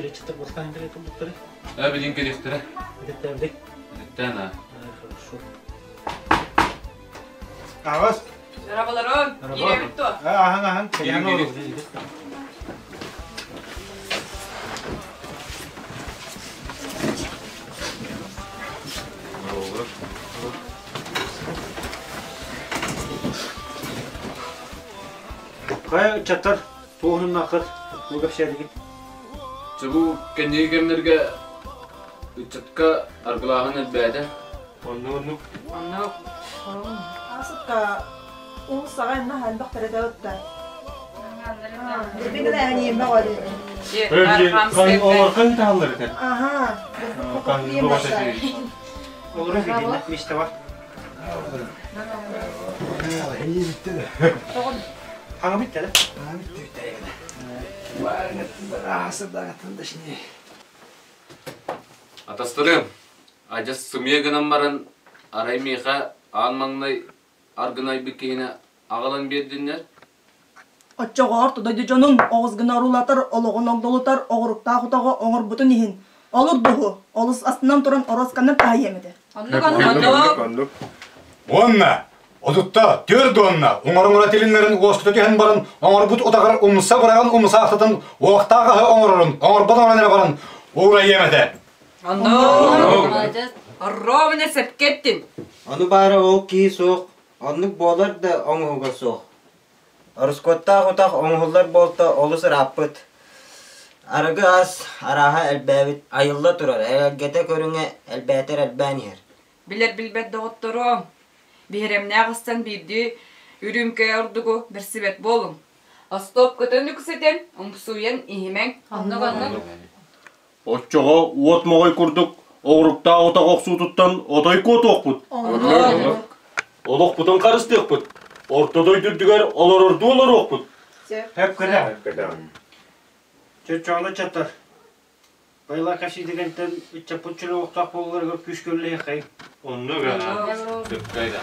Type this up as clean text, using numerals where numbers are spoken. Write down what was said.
ыччаттар бастаан кэлэ турбуттары. Э, билин кэлиэхтэрэ. Эдэттээн Эдэттээн аа. Хорошо. Аҕыс. Рабаларон, киирэбит дуо? Аһаҥ аһаҥ. Киирин киирин. Хайа ыччаттар туоһуннааххыт бу кэпсээтигит? Чэ бу кэнники кэмнэргэ ыччатка аргылааһын элбээтэ. Оннук оннук. Оннук. Асыкка уу саҕа инна элбэх төрөтөбүт Олорхон тааллар этэ. Аха. Олору видно, место бар. Хаҥа бүттэ да? Атастарым, адьас сымыйа гынан баран, арай миэхэ аан маҥнай аргынайбыт киһини аҕалан биэрдиннэр. Оччоҕо орто дойду дьонун оҕус гына орулатар, олоҕун огдолутар оҕуруктаах утаҕы оҥорбутун иһин олурдуһу олус астынан туран оруосканы таһыйыам этэ. Оннук оннук. Оннук. Уонна отутта түөрт уонна уҥар-уҥара тилиннэрин уоскута түһэн баран оҥорбут утаҕар умса быраҕан умсаахтатын уохтаах аһы оҥорорун оҥорбот оҥорон эрэ баран уурайыам этэ. Оннук. Ровно сөпкө эттин. Ону баара ол киһи суох, оннук буолар да оҥоһуга суох. Ороскуоттаах утах оҥоһуллар буолта олус ырааппыт. Арыгы ас арааһа элбээбит, айылла турар, эгэлгэтэ көрүҥэ элбээтэр элбээн иһэр. Билэр-билбэт доҕотторуом, биһирэмнээх астан биирдии үрүүмкэ ордугу бэрсибэт буолуҥ. Остуопкутун үксэтэн, умсуйан иһимэҥ. Оннук оннук. Оччоҕо уот моҕой курдук оҕуруктаах утах охсуутуттан отой куотуохпут. Олохпутун харыстыахпыт. Орто дойду үрдүгэр олорордуу олоруохпут. Хөп кэлэ. Чөччоҕуна ыччаттар. Байла кэсиидигэнтэн ыччаппыт чөлө олохтоох буолаларыгар күүскэ үлэлиэххэй. Оннук аа. Сөпкө да.